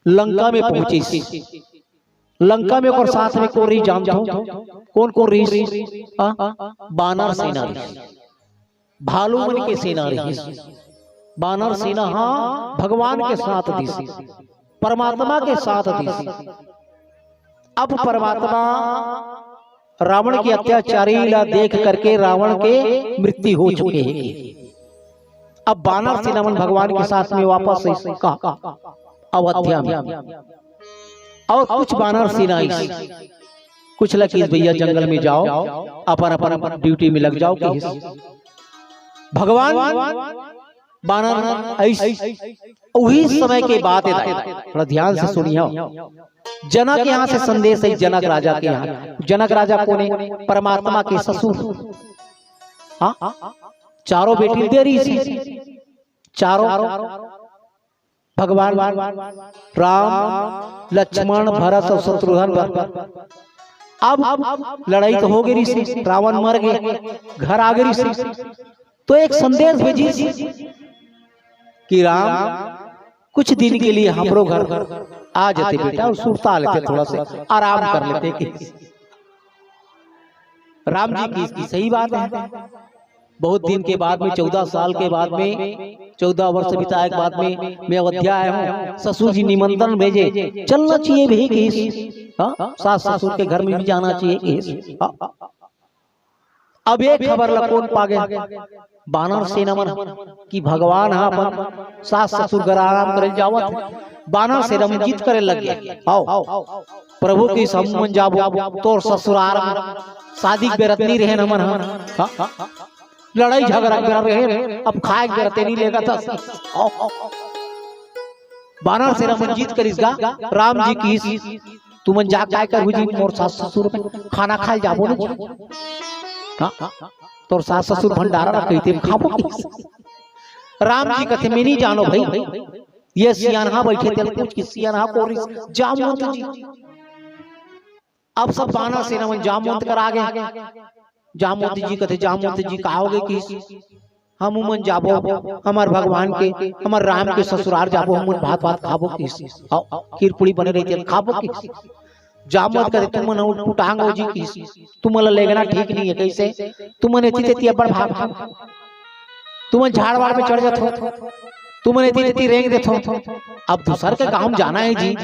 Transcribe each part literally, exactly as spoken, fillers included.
लंका में पहुंचिस। लंका में ओकर साथ में कोन रहिस जानथो? कोन कोन रहिस? आ, बानर सेना रहिस, भालू मन के सेना रहिस। बानर सेना हा भगवान के साथ दिस, परमात्मा के साथ दिस। अब परमात्मा रावण के अत्याचारी ला देख करके रावण के मृत्यु हो चुके हे। अब बानर सेना मन भगवान के साथ में वापस आइस का अयोध्या में, और कुछ बानर सेना आइस, कुछ ला किहिस भैया जंगल में जाओ, अपन अपन ड्यूटी में लग जाओ किहिस। भगवान बानर आइस, उही समय के बात हे दाई, थोड़ा ध्यान से सुनियो। जनक यहाँ से संदेश है, जनक राजा के यहाँ। जनक राजा कोन हे? परमात्मा के ससुर। हाँ, चारों बेटी देरी से, चारों भगवान राम, लक्ष्मण, भरत और शत्रुघ्न बर। अब लड़ाई तो हो गई रहिस, रावण मर गे, घर आ गई रहिस। तो एक संदेश भेजिस कि राम, कुछ दिन के लिए हमरो घर आ जाते बेटा, और सुरता लेते, थोड़ा सा आराम कर लेते। कि राम जी की इसकी सही बात है। बहुत दिन के बाद में, चौदह साल के बाद में, चौदह वर्ष बिताए के बाद में मैं अयोध्या आया हूँ। ससुर जी निमंत्रण भेजे, चलना चाहिए भी किहिस। हाँ, सास ससुर के घर में भी जाना चाहिए किहिस। हाँ। अब ये खबर ला कोन पागे? बानर सेना मन, कि भगवान हा अपन सास ससुर घर आराम करे जावत हे। बानर सेना मन जिद करे लगे, आओ प्रभु किहिस, हम मन जाबो तोर ससुरार में, शादी के बेरा त नइ रहेन हमन हा, हाँ? लड़ाई झगड़ा के बेरा रहेन, अब खाए के बेरा ते नइ लेगत हस। आओ, आओ, आओ। बानर सेना मन जिद करिस गा, राम जी किहिस, तुमन जा काय करहू जी, मोर सास ससुर में खाना खाए जाबो ना जी। हाँ? तोर सास ससुर भंडारा रखही ते खाबो किहिस। राम जी कथे, मैं नइ जानों भाई, ये सियानहा बइठे तेला पूछ किहिस, सियानहा कोन रिहिस? जामवंत जी। अब सब बानर सेना मन जामवंत करा गे। जामवंत जी कथे, जामवंत जी का होगे किहिस? हम उमन जाबो, हमर भगवान के, हमर राम के ससुरार जाबो, हमन भात भात खाबो किहिस। आओ, खीर पूड़ी बने रहिथे, खाबो किहिस। जामवंत कथे, तुमन अउ पुटांग हो जी किहिस, तुमन ला लेगना ठीक नइ हे। कइसे? तुमन एती तेती अब्बड़ भाग, तुमन झाड़ वाड़ में चढ़ जाथो, तुमन एती तेती रेंग देथो। अब दूसर के गांव जाना हे जी,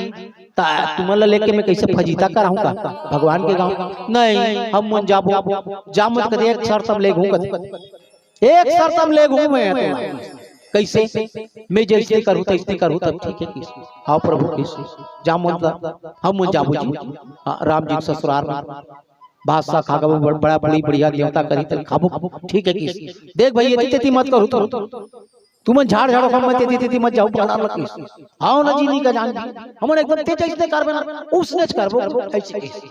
त तुमन ला लेके मैं कइसे फजीता कराहूं का भगवान के गांव? नहीं, हम मन जाबो। जामवंत कथे, एक शर्त म लेगहूं कथे। एक शर्त म लेगहूं मैं तोला। कइसे? मैं जइसने करहूं तइसने करहूं तब ठीक हे किहिस। हाँ प्रभु किहिस। जामवंत, हम मन जाबो जी। हाँ, राम जी के ससुरार में भात साग खाबो, बड़-, बड़ा बड़ी बढ़िया देवता करही त खाबो, ठीक हे किहिस। देख भाई, एती तेती मत करहू तो। तुमन झाड़ झाड़ो, हम मत एती तेती मत जाहू, बानर ला किहिस। हाँ ना जी, नइ का जान जी। हमन एकदम ते जइसने करबे ना, उसनेच करबो, अइसे किहिस।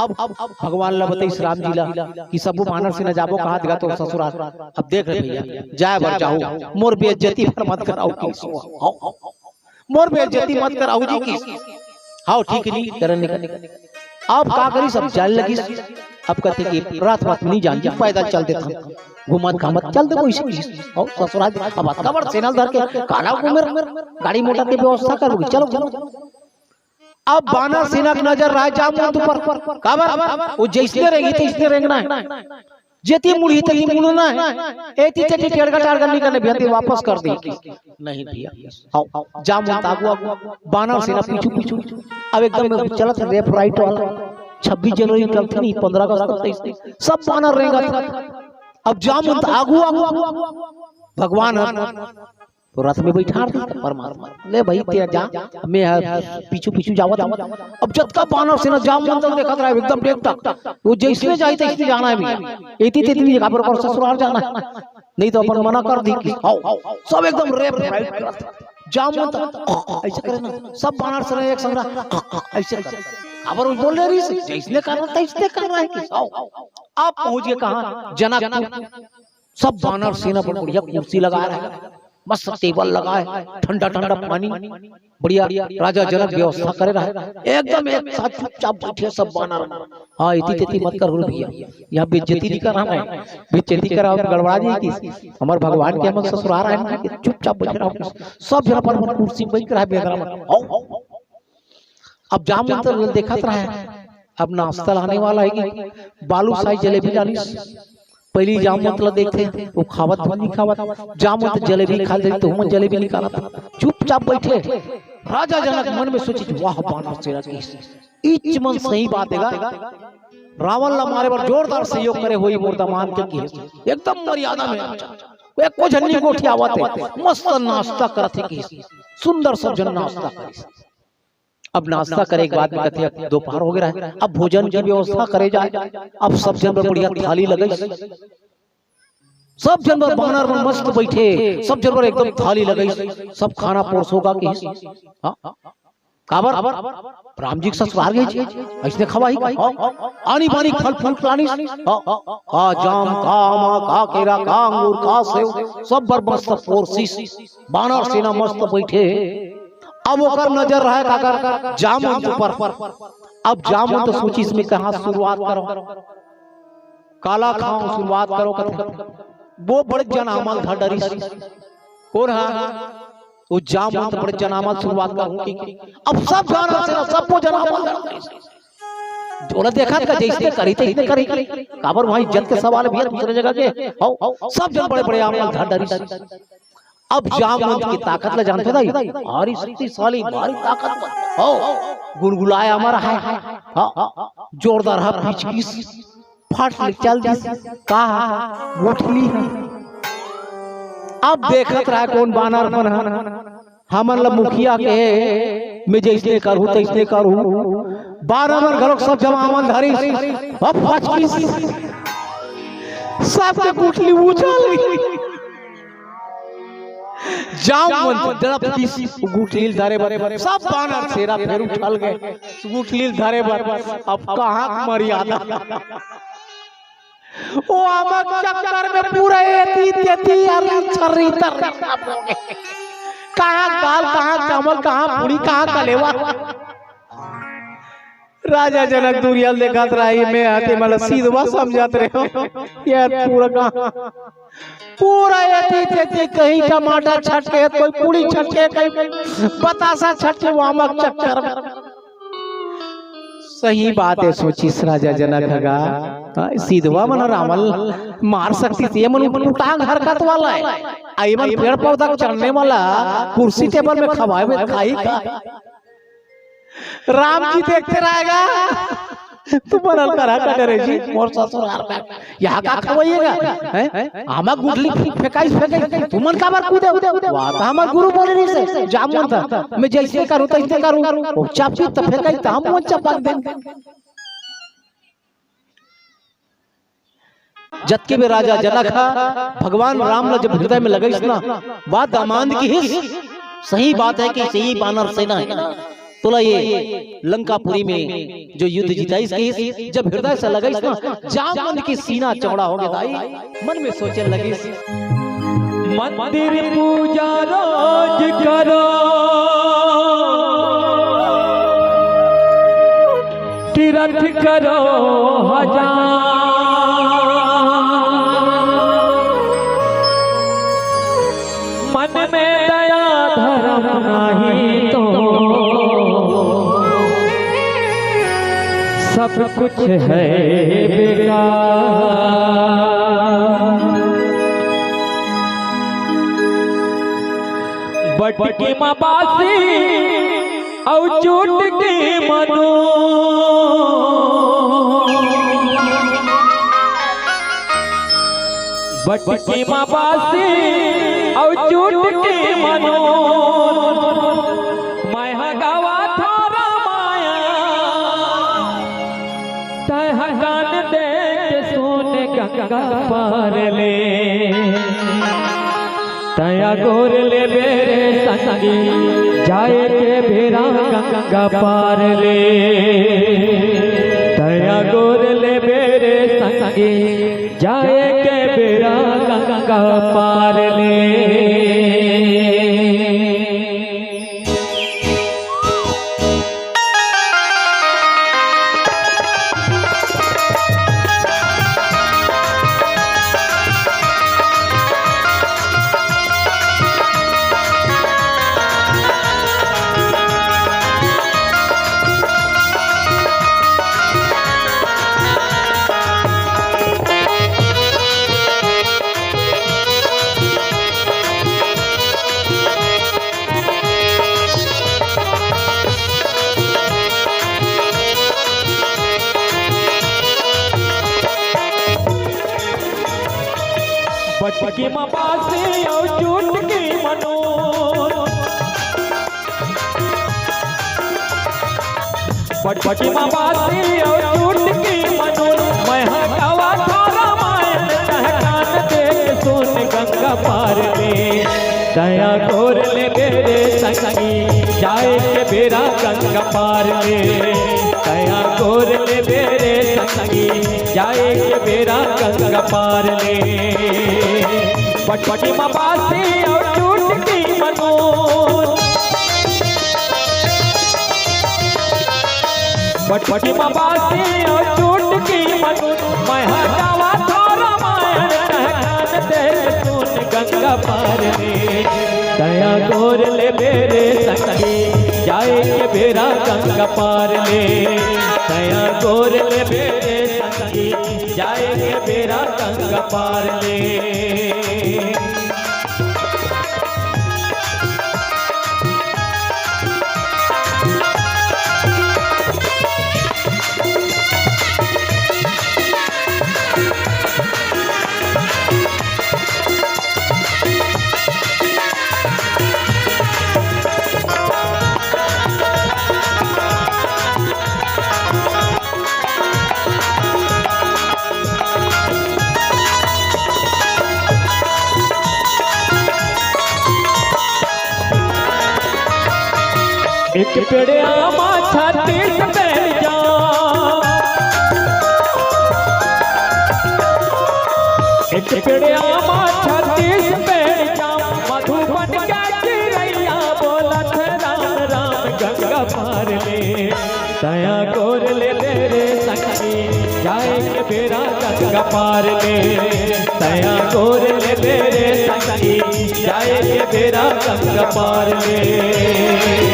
अब, अब भगवान ला बताइस राम जी ला कि सबो बानर सेना जाबो कहाथे गा तोर ससुरार। अब देख रे भैया, जाए बर जाहू, मोर बेइज्जती बर मत कराहू किहिस। हाँ, हाँ, हाँ। मोर बेइज्जती मत कराहू जी किहिस। हाँ, ठीक हे, नइ करन, नइ करन। अब का करिस, अब जाए लगिस। अब कथे कि रथ वथ नइ जान जी, पैदल चल देथन, घूमत घामत चल देबो अइसे किहिस। अउ ससुरार, अब अतका बड़ सेना धर के काला घूमे, गाड़ी मोटर के व्यवस्था करबो, चलो, चलो। अब बानर सेना के नजर रहे जामवंत ऊपर, काबर? वो जइसने रेंगही तइसने रेंगना हे। जेती मुड़ही तेती मुड़ना हे, एती तेती टेड़गा टाड़गा नइ करना हे भैया, ते वापस कर दे। नहीं भैया, आओ, जामवंत आगू आगू, बानर सेना पीछू पीछू। अब एकदम चलत हे left right वाला, छब्बीस जनवरी निकलथे नहीं, पन्द्रह अगस्त तक, सब बानर रेंगथे। अब जामवंत आगू आगू, भगवान ह तो रथ में बइठार दिस परमात्मा, ले भाई ते जा, मैं ह पीछू पीछू जावत हूँ। अब जतका बानर सेना जामवंत ल देखत रहे एकदम डेग तक, वो जइसने जाही तइसने जाना हे भैया, एती तेती नइ, काबर ओकर ससुरार जाना हे, नहीं तो अपन मना कर दिही कि आओ, सब एकदम left right करत हे। जामवंत अइसे करे ना, सब बानर सेना एक संग रहा, अइसे करे। काबर वो बोले रहिस, जइसने करना तइसने करना हे कि आओ। अब पहुंच गे कहाँ? जनकपुर। सब बानर सेना बड़ बढ़िया कुर्सी लगा रहे हे। मस्त टेबल लगाए, ठंडा ठंडा पानी, बढ़िया। राजा जनक व्यवस्था करे रहे, एकदम एक साथ चुपचाप बैठे सब बानर। हाँ, इति तेती मत कर गुरु भैया, यहाँ बेइज्जती नहीं कर रहा मैं, बेइज्जती करा गड़बड़ा जी की। हमारे भगवान के हमन ससुरार आए ना कि चुपचाप बैठे रहो, सब झन अपन अपन कुर्सी में बैठ रहा है बेंदरा मन। आओ, आओ, आओ। अब जामवंत देखत रहे, अब नाश्ता लाने वाला है कि बालूशाही जलेबी लानिस। पहली जामवंत ला देखथे, वो खावत मन नहीं खावत, जामवंत जलेबी खा दे तो हमन जलेबी निकालत। चुपचाप बैठे। राजा जनक मन में सोचिस, "वाह बानर सेना की, इच मन सही बात है गा, रावण ला मारे बर जोरदार सहयोग करे होई मोर दमांद के," किहिस। एकदम मर्यादा में राजा, एको झन नहीं गोठियावत है, मस्त नाश्ता करत है किहिस। सुंदर सब झन नाश्ता करिस। अब नाश्ता करे के बाद में कथे, "अब दोपहर हो गया है, अब भोजन की व्यवस्था करे जाए।" अब सब झन बर बढ़िया थाली लगइस, सब झन बर बानर मन मस्त बैठे, सब झन बर एकदम थाली लगइस, सब खाना परोसो गा किहिस। हाँ? काबर? राम जी के ससुरार गइस, अइसने खवाही। हाँ? आनी बानी फल फ्रूट लानिस। हाँ? का जाम, का आमा, का केरा, का अंगूर, का सेव, सब बर मस्त परोसिस। बानर सेना मस्त बैठे। अब ओकर नजर रहे काकर? जामवंत ऊपर। अब जामवंत सोचिस, "मैं कहाँ शुरुआत करो, काला खाओ, शुरुआत करो," कथे। वो बड़े जन आमा ल धर डरिस। कौन हा? वो जामवंत बड़े जन आमा ल शुरुआत करो कि अब सब जाना से ना, सबको जन आमा ल धर डरिस। ओला देखत का जइसने करी तइसने करी। काबर वहाँ इज्जत के सवाल भी है दूसरे जगह के। हौ, सब जन बड़े बड़े आमा ल धर डरिस। अब जामवंत की ताकत ला जानत हो दाई, भारी शक्तिशाली, भारी ताकतवर। हो, गुलगुलाए अमर है। हाँ, जोरदार हा पिचकिस, फट ले चल दिस। का हा? गुठली हा। अब देखत रहा कौन बानर मन हा, हमन ला मुखिया के, "मैं जइसने करहूँ तइसने करहूँ।" बानर मन घलोक सब जमा मन धरिस, अब फचकिस, सबके गुठली उछल गई। जामवंत दड़प दिस गुठली ल धरे बर, सब बानर सेना फेर उछल गए गुठली ल धरे बर। अब कहाँ के मर्यादा? वो आमा के चक्कर में पूरा एती तेती अरी छर्री तर्री सब हो गए। कहाँ दाल, कहाँ चावल, कहाँ पूड़ी, कहाँ कलेवा। राजा जनक दुरिहा ल देखत रहा, "मैं आते मला सीधवा समझत रहे हो।" ये पूरा का पूरा एती तेती, कहीं टमाटर छटके, कोई पूड़ी छटके, कहीं बतासा छटके, वो आमा के चक्कर में। सही बात है, सोचिस राजा जनक ह गा। हाँ, सीधवा मन रावण मार सकतिस, ये मन उटपुटांग हरकत वाला है। आ ये मन पेड़ पौधा के चढ़ने वाला, कुर्सी टेबल में खवाए में खाई का? राम जी देखते रहेगा। तू बनल करा का डरे जी, मोर ससुरार में। यहाँ का खवइएगा? हैं? आमा गुठली फेंकाइस, फेंकाइस। तुमन काबर कूदे? वाह, तो हमार गुरु बोले नहीं से, जामवंत, "मैं जइसने करूँ, तइसने करूँ।" वो चापी तो फेंकाइस, तो हम मन चपक देंगे। जतके भी राजा जनक हा, भगवान राम ला जब हृदय में लगाइस ना, वाह दमांद किहिस, सही बात है कि सही बानर सेना है ना। तोला ये लंकापुरी में जो युद्ध जिताइस किहिस, जब हृदय से लगाइस ना, जामवंत की सीना चौड़ा हो गया दाई। मन में सोचे लगिस, मंदिर पूजा रोज करो, तीरथ करो हजार, मन में दया धर्म नहीं तो सब कुछ है बेकार। बटकी मा बासी अउ चुटकी मा नून। बटकी मा बासी अउ चुटकी मा नून। मैं ह गावत हँव रामायण, तैं ह कान दे के सुन गंगा पार ले। तैं अगोर लेबे रे संगी, जाए के बेरा गंगा पार ले। तैं अगोर लेबे रे संगी, जाए के बेरा गंगा पार ले। म बासी अउ चुटकी म नून। पटपटी म बासी अउ चुटकी म नून। मैं ह गावत हंव रामायण, तहकान देख सुन गंगा पार ले। तैं ह गोर लेबे रे संगी, जाए के बेरा गंगा पार ले। तैं ह गोर लेबे रे संगी, जाए के बेरा गंगा पार ले। पटपटी म बासी अउ चुटकी म नून। पटपटी म बासी अउ चुटकी म नून। मैं ह गावत हंव रामायण, तहकान देख सुन गंगा पार ले। तैं ह गोर लेबे रे संगी, जाए के बेरा गंगा पार ले। तैं ह गोर लेबे रे संगी, जाए के बेरा गंगा पार ले। एक पेड़ आमा छत्तीस पेड़ जाम, एक पेड़ आमा छत्तीस पेड़ जाम, मधुबन के चिरैया बोलत राम राम गंगा पार ले। तैं ह गोर लेबे रे संगी, जाए के बेरा गंगा पार ले। तैं ह गोर लेबे रे संगी, जाए के बेरा गंगा पार ले।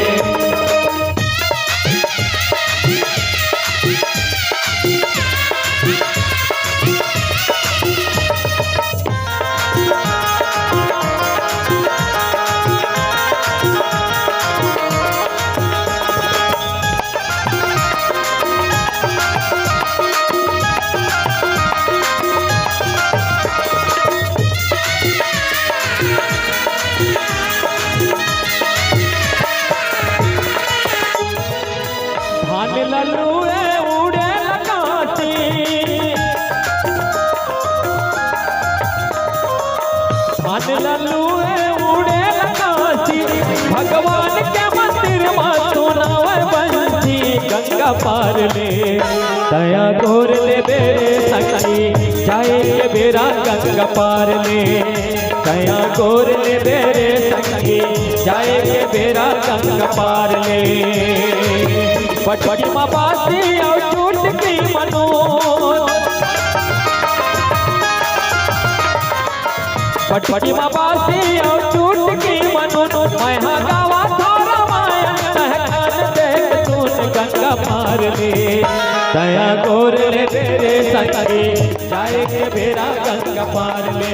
धान लल्लू ए उड़े लगाती, धान लल्लू ए उड़े लगाती, भगवान के मंदिर मा सुनावे बंसी गंगा पार ले। तैं ह गोर लेबे रे संगी, जाए के बेरा गंगा पार ले। तैं ह गोर लेबे रे संगी, जाए के बेरा गंगा पार ले। पटपटी म बासी अउ चुटकी म नून। पटपटी म बासी अउ चुटकी म नून। मैं ह गावत हंव रामायण, तहकान देख सुन गंगा पार ले। तैं ह गोर लेबे रे संगी, जाए के बेरा गंगा पार ले।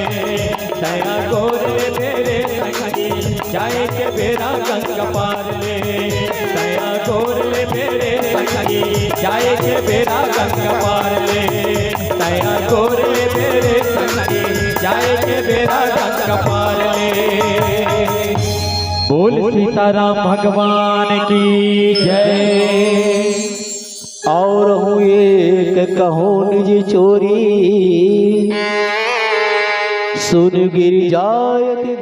तैं ह गोर लेबे रे संगी, जाए के बेरा गंगा पार ले। तैं ह गोर लेबे रे संगी, जाए के बेरा गंगा पार ले। तैं ह गोर लेबे रे संगी, जाए के बेरा गंगा पार ले। बोल सीताराम भगवान की जय। और हूँ एक कहूँ निज चोरी, सुन गिर जाय अति